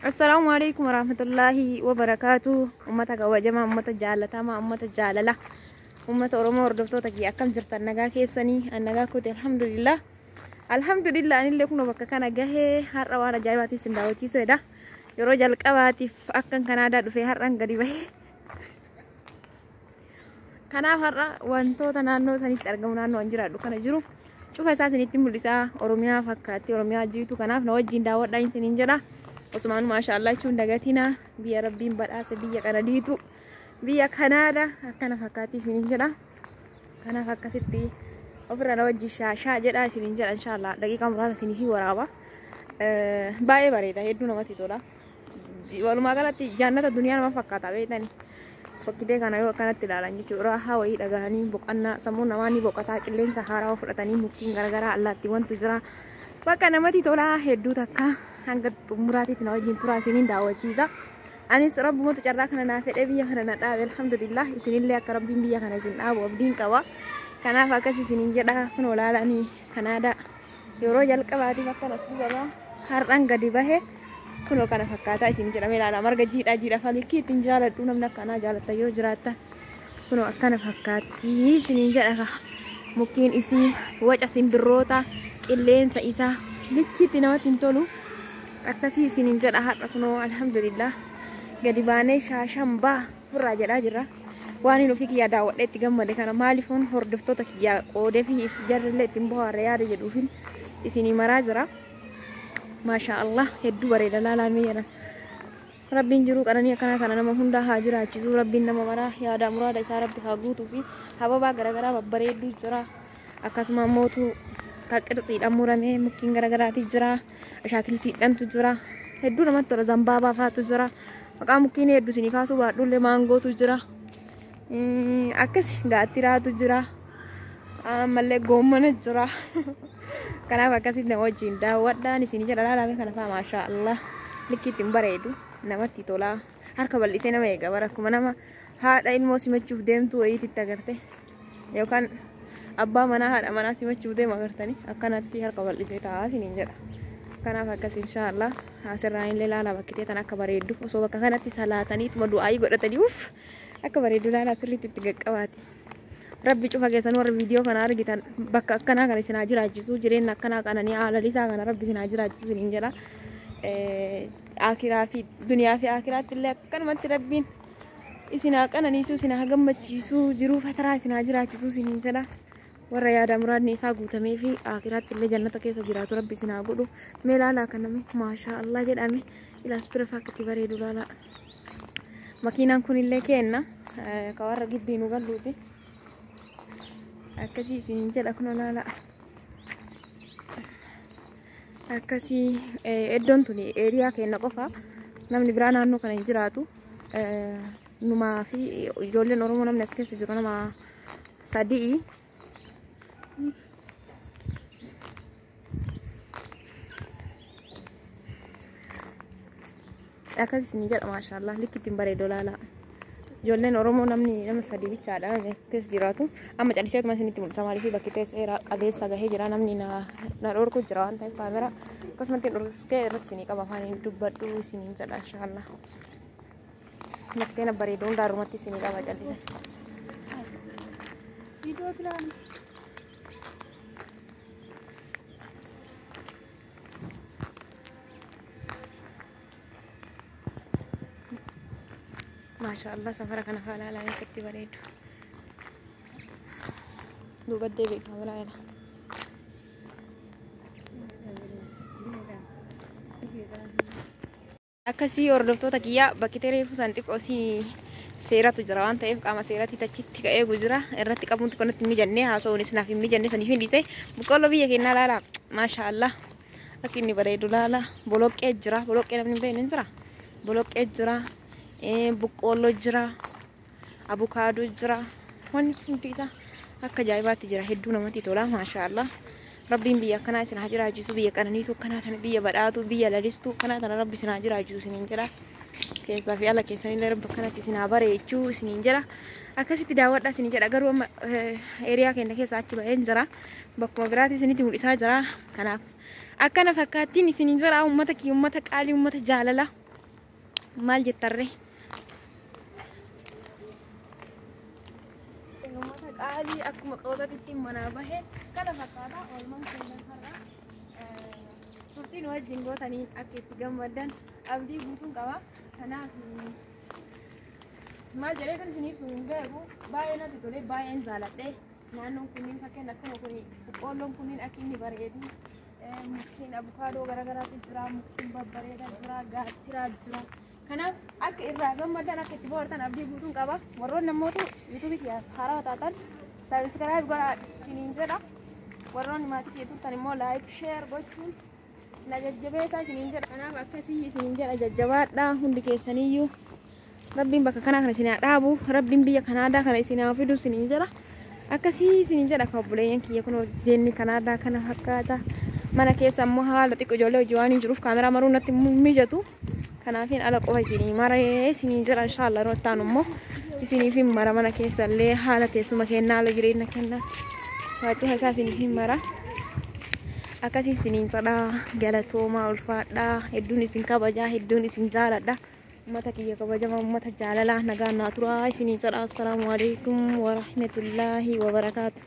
Assalaamu alaikum warahmatullaahi wabarakaatu. Ummata kabajamaa, ummata jaalatamaa, ummata jaalala, ummata Oromoo hordoftoota kiyya akkam jirtan nagaa keessanii? An nagaa kooti alhamdulillah. Alhamdulillah anillee kunoo bakka kana gahee har'a waan ajaa'ibaatiin isin daawwachiisuudha. Yeroo jalqabaatiif akkan Kanaadaa dhufee har'an gadi bahee. Kanaaf har'a wantoota naannoo sanitti argamu naannoo an jiraadhu kana jiru cufa isaa isinitti mul'isaa Oromiyaa fakkaatti Oromiyaa jiitu kanaaf na wajjin daawwadhaa isiniin jedha. Osumaan maashaallah jechuun dagatina biyya rabbiin badhaase biyya qananiitu biyya Kanaada akkana fakkaatti isiniin jedha. Kanaaf akkasitti ofirra na wajjin shaashaa jedha isiniin jedha inshaallah daqiiqaa muraasa isiniif waraaba. Baay'ee bareeda hedduu namatti tola. Walumaa galatti jannata duniyaa nama fakkaata beektani. Fakkitee kana yoo akkanatti ilaalan jechuudha. Raahaa wayii dhagahanii boqonnaa sammuu namaa ni boqotaa qilleensa haarawaa fudhatanii mukkiin garaagaraa allaattiiwwantu jira. Bakka namatti tolaa hedduu takka hanga xumuraatiitti na wajjin turaa isiniin daawwachiisa. Anis rabbumatu carraa kana naa fedhee biyya kana na dhaabe alhamdulillah isinillee akka rabbiin biyya kana isin dhaabu abdiin qaba. Kanaaf akkas isiniin jedha kun olaalanii Kanaadaa yeroo jalqabaatiif akkana suuraa har'an gadi bahe kunoo kana fakkaataa isin jedhame ilaala marga jiidhaa jiidha falikii ittiin jaaladhu namni akkanaa jaalatta yoo jiraatta kunoo akkana fakkaatti isiniin jedha mukkiin isii waca simbirroota qilleensa isaa likkiitti namatti hin tolu akkasii isiniin jedha har'a kunoo alhamdulillah gadi baanee shaashan baa ofirraa jedhaa jirra. Waan hin ofii kiyyaa daawwadhee itti gammade kana maaliifun hordoftoota kiyyaa qoodee fi jarrillee ittiin bohaarre yaada jedhuufin isinii maraa jira. Maashaa Allah hedduu bareeda laalaa mee jedhan. Rabbiin jiruu qananii akkanaa kana nama hundaa haa jiraachisu. Rabbiin nama maraa yaada muraada isaa rabbi haa guutuu fi hababaa garaagaraa babbareedduu jira. Akkasuma mootu ka qirtsiidhaan muramee mukkiin garagaraati jira. Ashaakiltiidhaantu jira. Hedduu namatti tola zambaabaa faatu jira. Maqaa mukkiin hedduu isinii kaasuu baadhullee maangootu jira. Akkas gaattiraatu jira. Ammallee goommana jira. Kanaaf akkasitti nama wajjin daawwadhaan isinii jedha laalame kana faa maashaa Allah. Likki ittiin bareedu namatti tola. Harka bal'isee nama eega bara akkuma nama haadha ilmoo simachuuf deemtu wayiititti agarte. Yookaan abbaa manaa haadha manaa simachuuf deema agartanii akkanatti harka bal'isee taa'aa isiniin jedha. Kanaaf akkas inshaallah asirraan illee laalaa bakkitee tan akka bareeddu osoo bakka kanatti salaataniituma du'aayii godhatanii uff akka bareeddu laalaa sirriitti itti qaqqabaati. Rabbi cufa keessan warra viidiyoo kana argitan bakka akkanaa kana isin haa jiraachisu jireenya akkanaa qananii haala lisaa kana rabbi isin haa jiraachisu isiniin jedha. Akiraa fi duniyaa fi akiraatti illee akkanumatti rabbiin isin haa qananiisu isin haa gammachiisu jiruu fataraa isin haa jiraachisu isiniin jedha. Warra yaada muraadni isaa guutamee fi akiraatti illee jannata keessa jiraatu rabbi isin haa godhu. Mee laalaa kaname maashaa Allah jedhame ilaas bira fakkatti bareedu laalaa. Makiinaan kun illee kenna ka warra gibbii nu galluuti. Akkasii isin jedha kun laalaa. Akkasii iddoon tuni eeriyaa kenna qofa namni biraa naannoo kana hin jiraatu. Numaa fi ijoolleen Oromoo namni as keessa jiru nama sadii. Akkas isin jedha maashaallah likki ittiin bareedu laalaa. Ijoolleen Oromoo namni nama sadii bichaadha namni as keessa jiraatu. Amma calliseetuma isinitti mul'isa maaliif bakki ta'e seera qabeessa gahee jira namni na na dhorku jira waan ta'eef kaameraa akkasumatti dhorkee irratti isinii qaba afaan hin dubbadhu isiniin jedha inshaallah. Bakki ta'e na bareedu hundaa harumatti isinii qaba callise. Maashaallah safara kana faana ilaalaa akka itti bareedu. Duuba deebi'e kaameraa jala. Akkasii hordoftoota kiyyaa bakki reefu san xiqqoo si seeratu jira waan ta'eef qaama seeratti achitti ka eegu jira irratti qabuun xiqqoo natti hin mijanne haasa'uunis naaf hin mijanne saniif hin dhiise boqqolloo biyya keenyaa laala maasha Allah akka inni bareedu laala boloqqee jira boloqqee namni hin beekne hin jira boloqqee jira boqqoolloo jira abukaadoo jira wanni hundi isaa akka ajaa'ibaatti jira hedduu namatti tola maasha Allah rabbiin biyya akkanaa isin haa jiraachisu biyya qananiitu akkanaa tana biyya badhaatu biyya lalistuu akkanaa tana rabbi isin haa jiraachisu isiniin jedha keessaa fi ala keessanillee rabbi akkanatti isin haa bareechuu isiniin jedha akkasitti daawwadha isiniin jedha garuu amma eeriyaa keenya keessa achi baheen jira bakkuma biraatti isinitti mul'isaa jira kanaaf akkana fakkaattiin isiniin jedha uummata kiyya uummata qaalii uummata jaalala. Maal jettarree? Uummata qaalii, akkuma qoosatitti manaa bahe kana fakkaata oolmaan keenya har'a. Turtiin wajjin gootanii akka itti gammaddan abdii guutuun qaba. Kanaaf maal jedhee kan isin ibsu hin beeku. Baay'ee natti tole, baay'een jaaladhe. Naannoon kunniin, fakkeenya akkuma kun boqqoolloon kunniin akka inni bareedu, mukkeen abukaadoo garaagaraatu jira, mukkeen babbareedaa jira, gaattiraa jira. Kanaaf akka irraa gammaddan, akka itti bohaartan abdii guutuun qaba. Warroonni namoota YouTubeii kiyyaaf haarawaa taatan subscribe godhaa isiniin jedha. Warroonni maatii kiyya turtan immoo like, share gochuun na jajjabeessaa isiniin jedha. Kanaaf akkasii isiniin jedha, jajjabaadhaa hundi keessaniyyuu. Rabbiin bakka kanaa kana isin haa dhaabu. Rabbiin biyya Kanaadaa kana isin haa fidu isiniin jedha. Akkasii isiniin jedha. Kan obboleeyyan kiyya, kun jireenyi Kanaadaa kana fakkaata. Mana keessa immoo haala xiqqoo ijoollee hojii waan hin jiruuf kaameraa maruu natti mijatu. Kanaafin ala qofa isinii maree isiniin jedha. Inshaallah yeroo itti aanu immoo isiniif hin mara, mana keessa illee haala teessuma kennaa, haala jireenya kennaa, waa isaa isiniif hin mara. Akkasii isiniin jedha. Galatoomaa, ulfaadhaa, hedduun isin kabajaa, hedduun isin jaaladha. Uummata kiyya kabajamaa, uummata jaalalaa, nagaa naa turaa isiniin jedha. Assalaamu alaikum warahmatullaahi wabarakaatu.